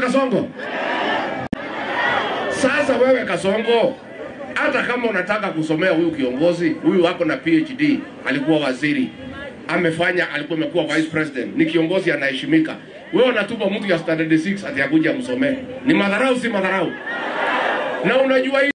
Kasongo? Sasa wewe Kasongo, hata kama unataka kusomea huyu kiongozi, huyu wako na PhD, alikuwa waziri, amefanya, alikuwa amekuwa vice president, ni kiongozi anaheshimika. Wewe unatupa mtu ya standard 6 ati akuja msomee. Ni madharau, si madharau? Na unajua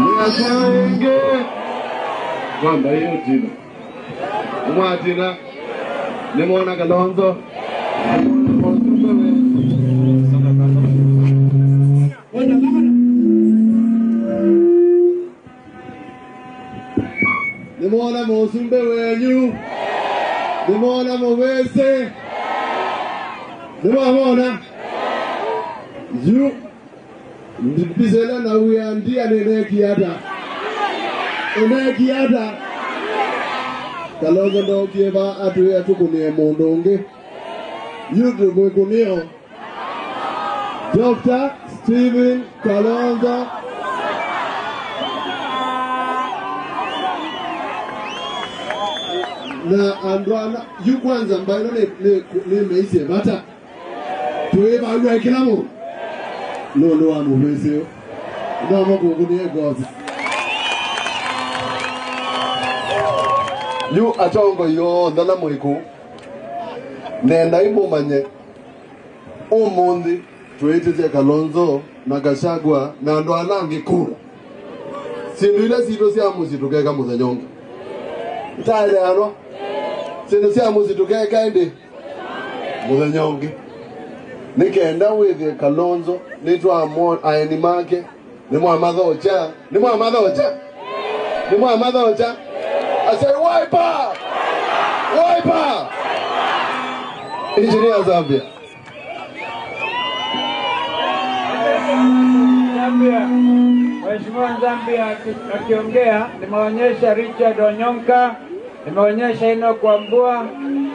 Mwasange kwamba hiyo tina mwatina nimwona Kalonzo nimwona musumbe wenyu nimwona mubese nimwamona yu ndibizela na uyandia nenekiata enekiata Kalonzo ndokieva atu atukunie mundu ungi yutu mwikunio Dr. Stephen Kalonzo na andwana yu kwanza mbaino ne meise bata tueba uwe lolo wa mubese ndamo kukunie gozi yu atongo yo ndala mwiku nenda imumanye umundi tuitete Kalonzo na Gachagua na ndo alangi kura sindu ile sito sia muzi tukeka muzenyonga tayari ano sindu sia muzi tukeka ndi muzenyonge nikenda with Kalonzo nitwa aeni make ni mwamathocha ni mwamathocha ni mwamathocha. I say wiper wiper Engineer Zambia. Zambia, Mheshimiwa Zambia akiongea, nimeonyesha Richard Onyonka, nimeonyesha Enoch Wambua,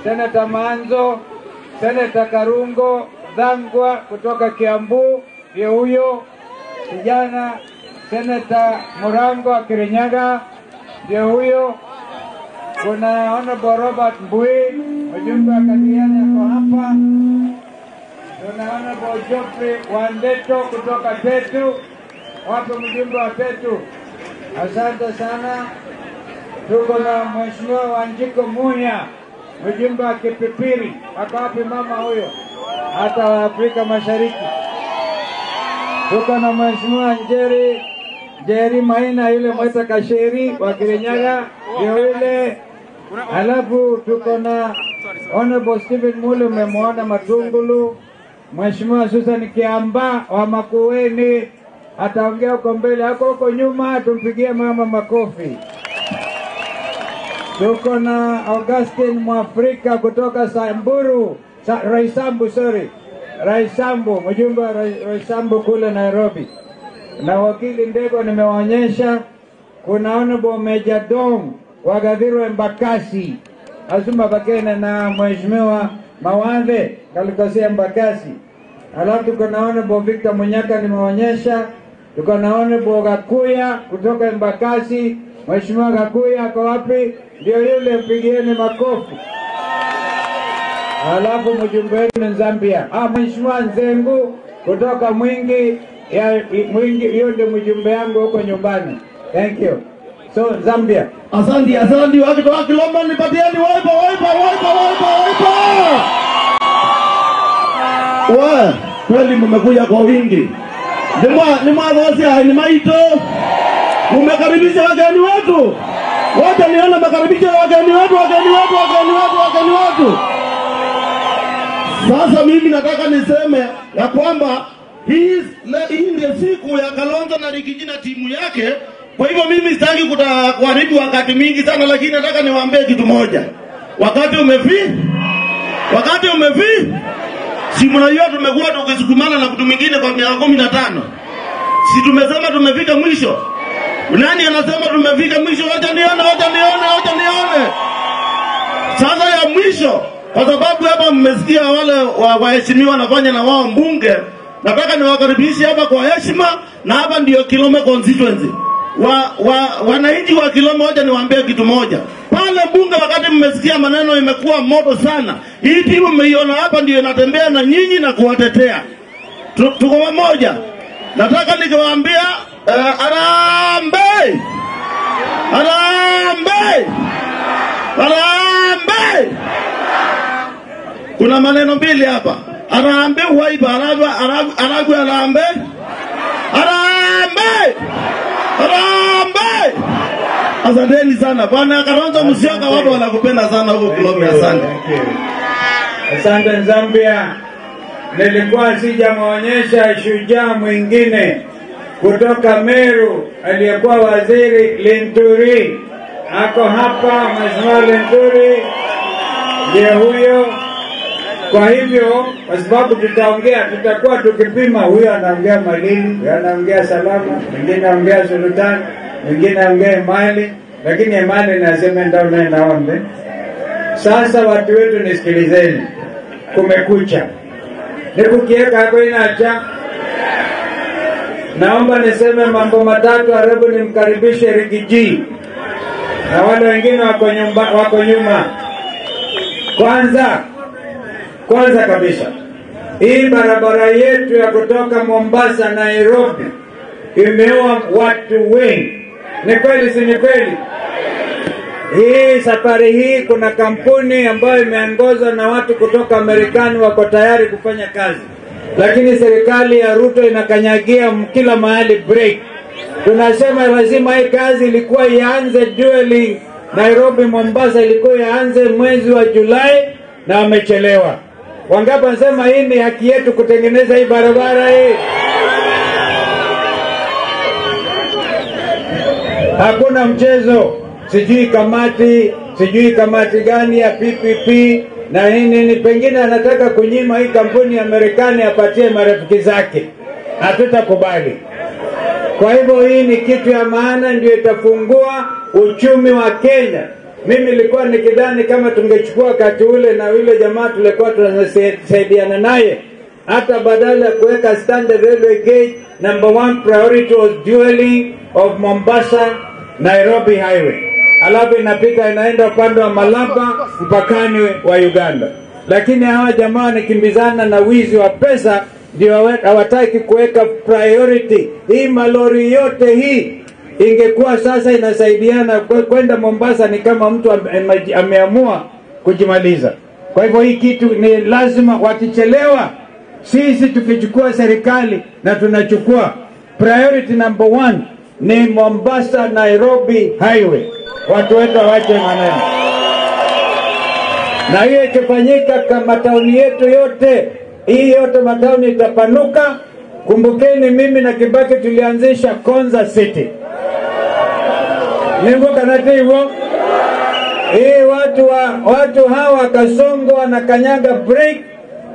Senator Manzo, Senator Karungo Dhangwa kutoka Kiambu, ndiye huyo kijana. Senator Murango wa Kirinyaga ndiye huyo. Kuna Honorable Robert Mbui, mjumbe wa Kadiani ako hapa. Kuna Honorable Geoffrey Wandeto kutoka Tetu. Wapo mjumbe wa Tetu? Asante sana. Tuko na Mheshimiwa Wanjiko Munya, mjumbe wa Kipipiri. Ako wapi mama huyo? Hata wa Afrika Mashariki. Tuko na Mheshimiwa Njeri Maina, yule mweta Kasheri wa Kirinyaga, ndio yule. Alafu tuko na Honorable Stephen Mule, umemwona Matungulu. Mheshimiwa Susan Kiamba wa Makueni ataongea huko mbele, hako huko nyuma, tumpigie mama makofi. Tuko na Augustine Mwafrika kutoka Samburu, Raisambu, sorry. Raisambu, mjumbe wa Raisambu kule Nairobi. Na wakili Ndego nimewaonyesha. Kuna Honorable Major Dong wa Gathiru Embakasi, Azuma Bakene na Mheshimiwa Mawande kalikosia Embakasi. Alafu tuko na Honorable Victor Munyaka nimeonyesha. Tuko na Honorable Gakuya kutoka Embakasi. Mheshimiwa Gakuya ako wapi? Ndio yule, mpigieni makofi. Alafu mjumbe wenu Zambia, Mheshimiwa Nzengu kutoka Mwingi, Ya mwingi hiyo ndio mjumbe wangu huko nyumbani. Thank you. So Zambia. Asante, asante watu wa Kilombe, nipatieni wiper wiper wiper wiper wiper. Wa, kweli mmekuja kwa wingi. Ni mwa ni maito. Mmekaribisha wageni wetu. Wote niona makaribisho wageni wetu, wageni wetu, wageni wetu, wageni wetu. Sasa mimi nataka niseme ya kwamba hii ndio siku ya Kalonzo na Rigiji na timu yake. Kwa hivyo mimi sitaki kuharibu wakati mingi sana, lakini nataka niwaambie kitu moja. Wakati umefika. Wakati umefika. Si mnajua tumekuwa tukisukumana na kitu mingine kwa miaka 15. Si tumesema tumefika mwisho? Nani anasema tumefika mwisho? Wacha nione, wacha nione, wacha nione. Sasa ya mwisho, kwa sababu hapa mmesikia wale waheshimiwa wanafanya na wao mbunge, nataka niwakaribishe hapa kwa heshima, na hapa ndio Kilome constituency. Wananchi wa Kilome, wacha niwaambie kitu moja. Pale mbunge wakati mmesikia maneno imekuwa moto sana, hii timu mmeiona hapa ndio inatembea na nyinyi na kuwatetea. Tuko pamoja. Nataka nikiwaambia Harambee! Harambee! Harambee! Kuna maneno mbili hapa. Harambee Wiper, Harambee, Harambee. Harambee! Harambee! Asanteni sana. Bwana Kalonzo Musyoka, watu wanakupenda sana huko Kilome. Asante. Asante Zambia. Nilikuwa sijamuonyesha shujaa mwingine kutoka Meru aliyekuwa waziri Linturi. Ako hapa Mheshimiwa Linturi, ndiye huyo. Kwa hivyo kwa sababu tutaongea, tutakuwa tukipima, huyo anaongea Malindi, huyo anaongea Salama, mwingine anaongea Sultan, mwingine anaongea Emali, lakini Emali nasema ndio naombe. Sasa watu wetu nisikilizeni. Kumekucha. Nikukieka hapo inaacha. Naomba niseme mambo matatu, halafu nimkaribishe Rigiji na wale wengine wako nyumba, wako nyuma. Kwanza kabisa, hii barabara yetu ya kutoka Mombasa Nairobi imeua watu wengi. Ni kweli si ni kweli? Hii safari hii kuna kampuni ambayo imeongozwa na watu kutoka Marekani wako tayari kufanya kazi. Lakini serikali ya Ruto inakanyagia kila mahali break. Tunasema lazima hii kazi ilikuwa ianze dueling Nairobi Mombasa, ilikuwa ianze mwezi wa Julai na wamechelewa. Wangapi wanasema hii ni haki yetu kutengeneza hii barabara hii? Hakuna mchezo. Sijui kamati gani ya PPP na nini ni pengine anataka kunyima hii kampuni ya Marekani apatie marafiki zake. Hatutakubali. Kwa hivyo hii ni kitu ya maana, ndio itafungua uchumi wa Kenya. Mimi nilikuwa nikidhani kama tungechukua wakati ule na yule jamaa tulikuwa tunasaidiana naye, hata badala ya kuweka standard railway gauge, number 1 priority was dueling of Mombasa Nairobi highway. Alafu inapita inaenda upande wa Malaba mpakani wa Uganda. Lakini hawa jamaa wanakimbizana na wizi wa pesa, ndio hawataki kuweka priority. Hii malori yote hii ingekuwa sasa inasaidiana kwenda Mombasa, ni kama mtu ameamua kujimaliza. Kwa hivyo hii kitu ni lazima, wakichelewa sisi tukichukua serikali na tunachukua priority number 1 ni Mombasa Nairobi highway. Watu wetu waache maneno. Na hiyo ikifanyika kama tauni yetu yote, hii yote matauni itapanuka. Kumbukeni mimi na Kibaki tulianzisha Konza City. Nimbo kanati hivyo. Hii watu hawa Kasongo wanakanyaga break,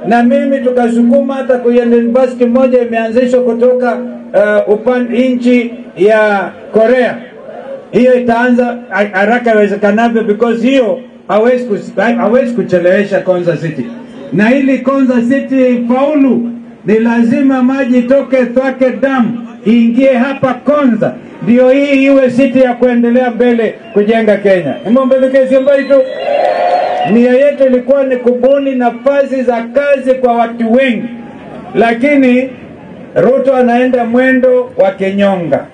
na mimi tukasukuma hata kwa university moja imeanzishwa kutoka upande nchi ya Korea. Hiyo itaanza haraka iwezekanavyo, because hiyo hawezi kuchelewesha Konza City. Na ili Konza City faulu ni lazima maji itoke Thwake Dam iingie hapa Konza, ndio hii iwe city ya kuendelea mbele kujenga Kenya. Tu nia yetu ilikuwa ni kubuni nafasi za kazi kwa watu wengi, lakini Ruto anaenda mwendo wa kinyonga.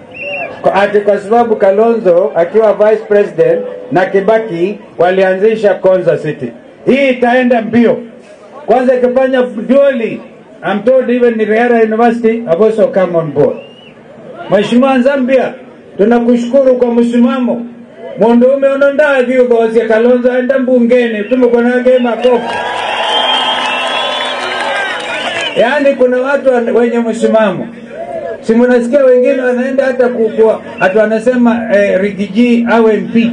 Ati kwa sababu Kalonzo akiwa vice president na Kibaki walianzisha Konza City. Hii itaenda mbio. Kwanza ikifanya dually, I'm told even Riara University have also come on board. Mheshimiwa Nzambia, tunakushukuru kwa msimamo. Mwanaume unonda viongozi Kalonzo aenda bungeni, tumkonage makofi. Yaani kuna watu wenye msimamo. Si mnasikia wengine wanaenda hata kukua, hata wanasema Riggy G awe MP.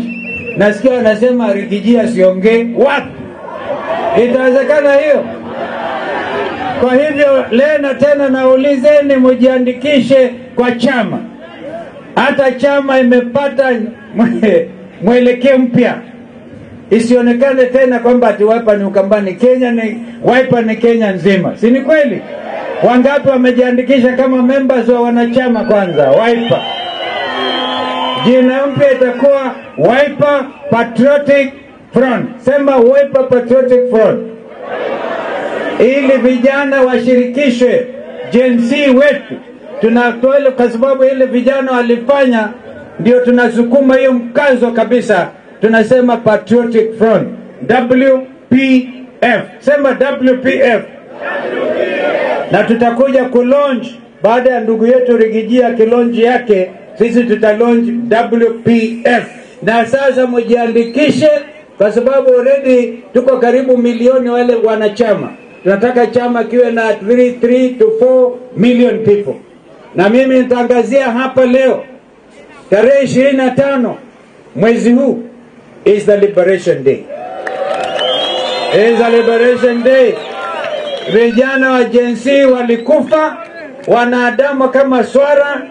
Nasikia wanasema Riggy G asiongee. Wapi? Itawezekana hiyo? Kwa hivyo leo na tena naulizeni mjiandikishe kwa chama. Hata chama imepata mwelekeo mpya. Isionekane tena kwamba ati Wiper ni Ukambani Kenya, ni Wiper ni Kenya nzima. Si ni kweli? Wangapi wamejiandikisha kama members wa wanachama kwanza Wiper? Jina mpya itakuwa Wiper Patriotic Front. Sema Wiper Patriotic Front. Ili vijana washirikishwe, Gen Z wetu. Tunatoa kwa sababu ile vijana walifanya, ndio tunasukuma hiyo mkazo kabisa. Tunasema Patriotic Front, WPF. Sema WPF. Na tutakuja kulaunch baada ya ndugu yetu Riggy G akilaunch yake, sisi tutalaunch WPF. Na sasa mjiandikishe kwa sababu already tuko karibu milioni wale wanachama. Tunataka chama kiwe na 3 to 4 million people. Na mimi nitangazia hapa leo tarehe 25 mwezi huu is the Liberation Day. Is the Liberation Day. Vijana wa Gen Z walikufa, wanadamu kama swara,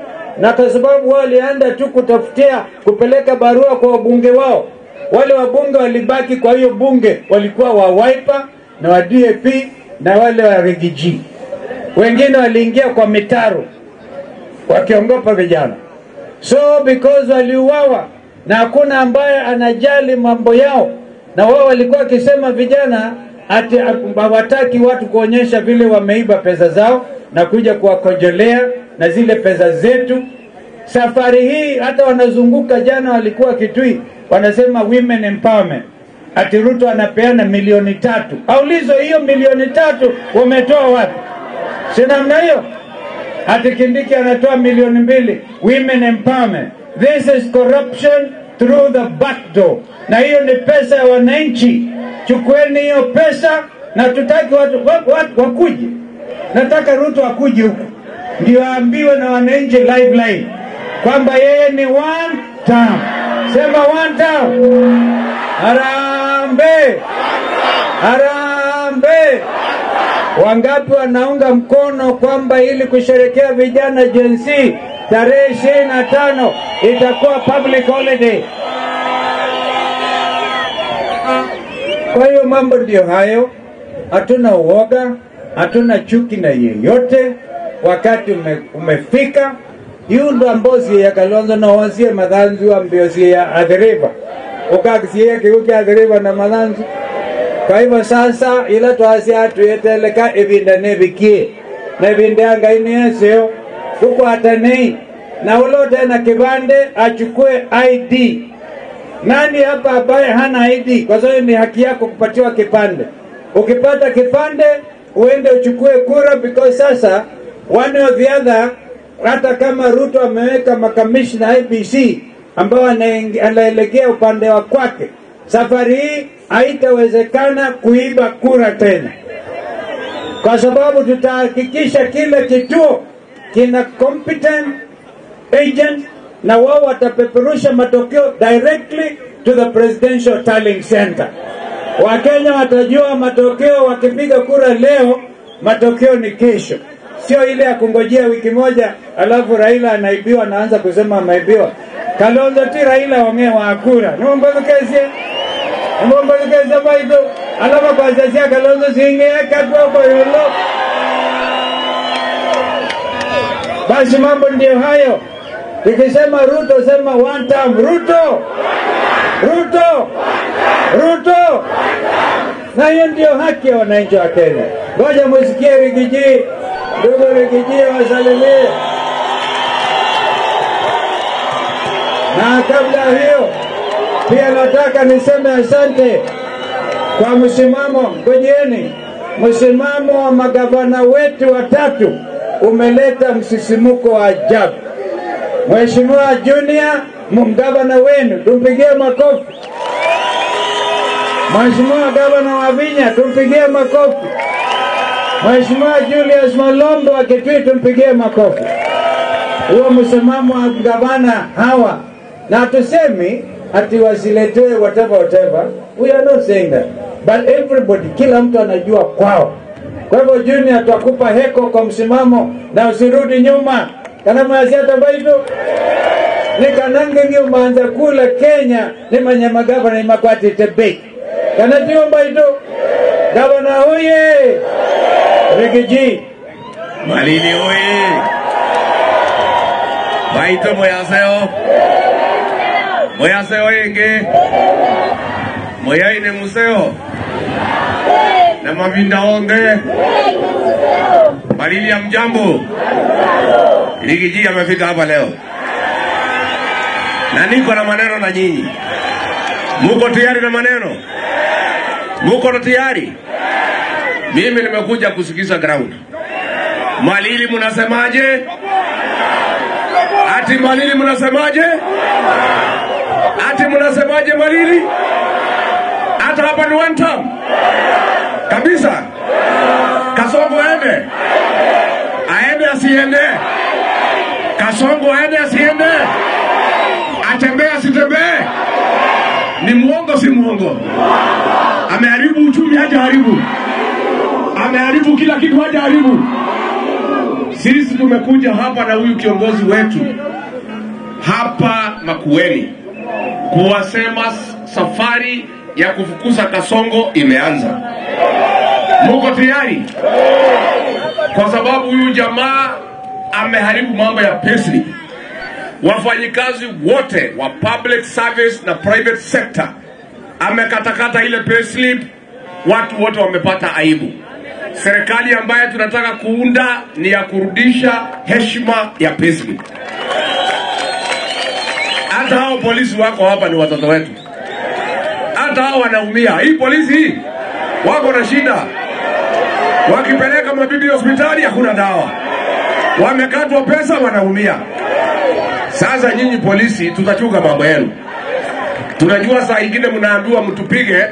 na kwa sababu walienda tu kutafutia kupeleka barua kwa wabunge wao. Wale wabunge walibaki kwa hiyo bunge walikuwa wa Wiper na wa DAP na wale wa Riggy G. Wengine waliingia kwa mitaro wakiongopa vijana. So because waliuawa na hakuna ambaye anajali mambo yao, na wao walikuwa wakisema vijana ati hawataki watu kuonyesha vile wameiba pesa zao na kuja kuwakojolea na zile pesa zetu. Safari hii hata wanazunguka, jana walikuwa Kitui wanasema women empowerment. Ati Ruto anapeana milioni 3. Aulizo hiyo milioni 3 wametoa wapi? Si namna hiyo? Ati Kindiki anatoa milioni 2 women empowerment. This is corruption through the back door. Na hiyo ni pesa ya wananchi. Chukueni hiyo pesa na tutaki watu wakuje. Nataka Ruto akuje huku ndio aambiwe na wananchi live live kwamba yeye ni one term. Sema one term. Harambee. Harambee. Wangapi wanaunga mkono kwamba ili kusherekea vijana Gen Z tarehe 25 itakuwa public holiday? Kwa hiyo mambo ndio hayo. Hatuna uoga, hatuna chuki na yeyote. Wakati umefika. Yundo ambozi ya Kalonzo na wazie madhanzu ambiozi ya adhiriva. Ukakisie kiuki adhiriva na madhanzu. Kwa hivyo sasa ila tuasia tuyeteleka ibinda nebikie. Na ibinda anga ini huko atanei. Na ulote na kibande achukue ID. Nani hapa ambaye hana ID? Kwa sababu ni haki yako kupatiwa kipande. Ukipata kipande uende uchukue kura, because sasa one or the other, hata kama Ruto ameweka makamishna IBC ambao anaelekea upande wa kwake, safari hii haitawezekana kuiba kura tena. Kwa sababu tutahakikisha kila kituo kina competent agent, na wao watapeperusha matokeo directly to the Presidential Tallying Center. Wakenya watajua matokeo wakipiga kura leo, matokeo ni kesho. Sio ile ya kungojea wiki moja alafu Raila anaibiwa anaanza kusema ameibiwa. Kalonzo ti Raila wangewa kura. Niombekezie. Niombekezie baito. Alafu kwa sasa Kalonzo singe kakwa kwa yolo. Basi mambo ndio hayo. Tukisema Ruto sema one time. Ruto. Ruto. Ruto. Na hiyo ndio haki ya wananchi wa Kenya. Ngoja msikie Riggy G. Ndugu Riggy G wasalimie. Na kabla hiyo pia nataka niseme asante kwa msimamo, ngojeni, msimamo wa magavana wetu watatu umeleta msisimuko wa ajabu. Mheshimiwa Junior, mgavana wenu, tumpigie makofi. Mheshimiwa gavana wa Vinya, tumpigie makofi. Mheshimiwa Julius Malombo wa Kitui, tumpigie makofi. Huo msimamo wa gavana hawa, na tusemi ati wasiletee whatever whatever, we are not saying that, but everybody, kila mtu anajua kwao. Kwa hivyo Junior, twakupa heko kwa msimamo na usirudi nyuma. Kana mwasiata baitu nikanange umanza kula Kenya ni manyama gavana ni makwati tebe. Kana tiyo baitu gavana oye Riggy G. Malili oye. Baito moyaseo. Moyaseo inge. Moyaine museo. Na mavinda onge. Malili ya mjambo. Riggy G amefika hapa leo. Na niko na maneno na nyinyi. Muko tayari na maneno? Muko tayari? Mimi nimekuja kusikiza ground. Malili mnasemaje? Ati Malili mnasemaje? Ati mnasemaje Malili? Hata hapa ni one term. Kabisa. Kasongo aende. Aende asiende. Kasongo aende asiende. Atembee asitembee. Ni muongo si muongo? Ameharibu uchumi, hajaharibu. Ameharibu kila kitu, hajaharibu. Sisi tumekuja hapa na huyu kiongozi wetu hapa Makueni kuwasema safari ya kufukuza Kasongo imeanza. Muko tayari? Kwa sababu huyu jamaa ameharibu mambo ya payslip. Wafanyikazi wote wa public service na private sector amekatakata ile payslip, watu wote wamepata aibu. Serikali ambayo tunataka kuunda ni ya kurudisha heshima ya payslip. Hata hao polisi wako hapa ni watoto wetu. Hata hao wanaumia. Hii polisi hii wako na shida. Wakipeleka mabibi hospitali hakuna dawa. Wamekatwa pesa, wanaumia. Sasa nyinyi polisi tutachunga mambo yenu. Tunajua saa ingine mnaambiwa mtupige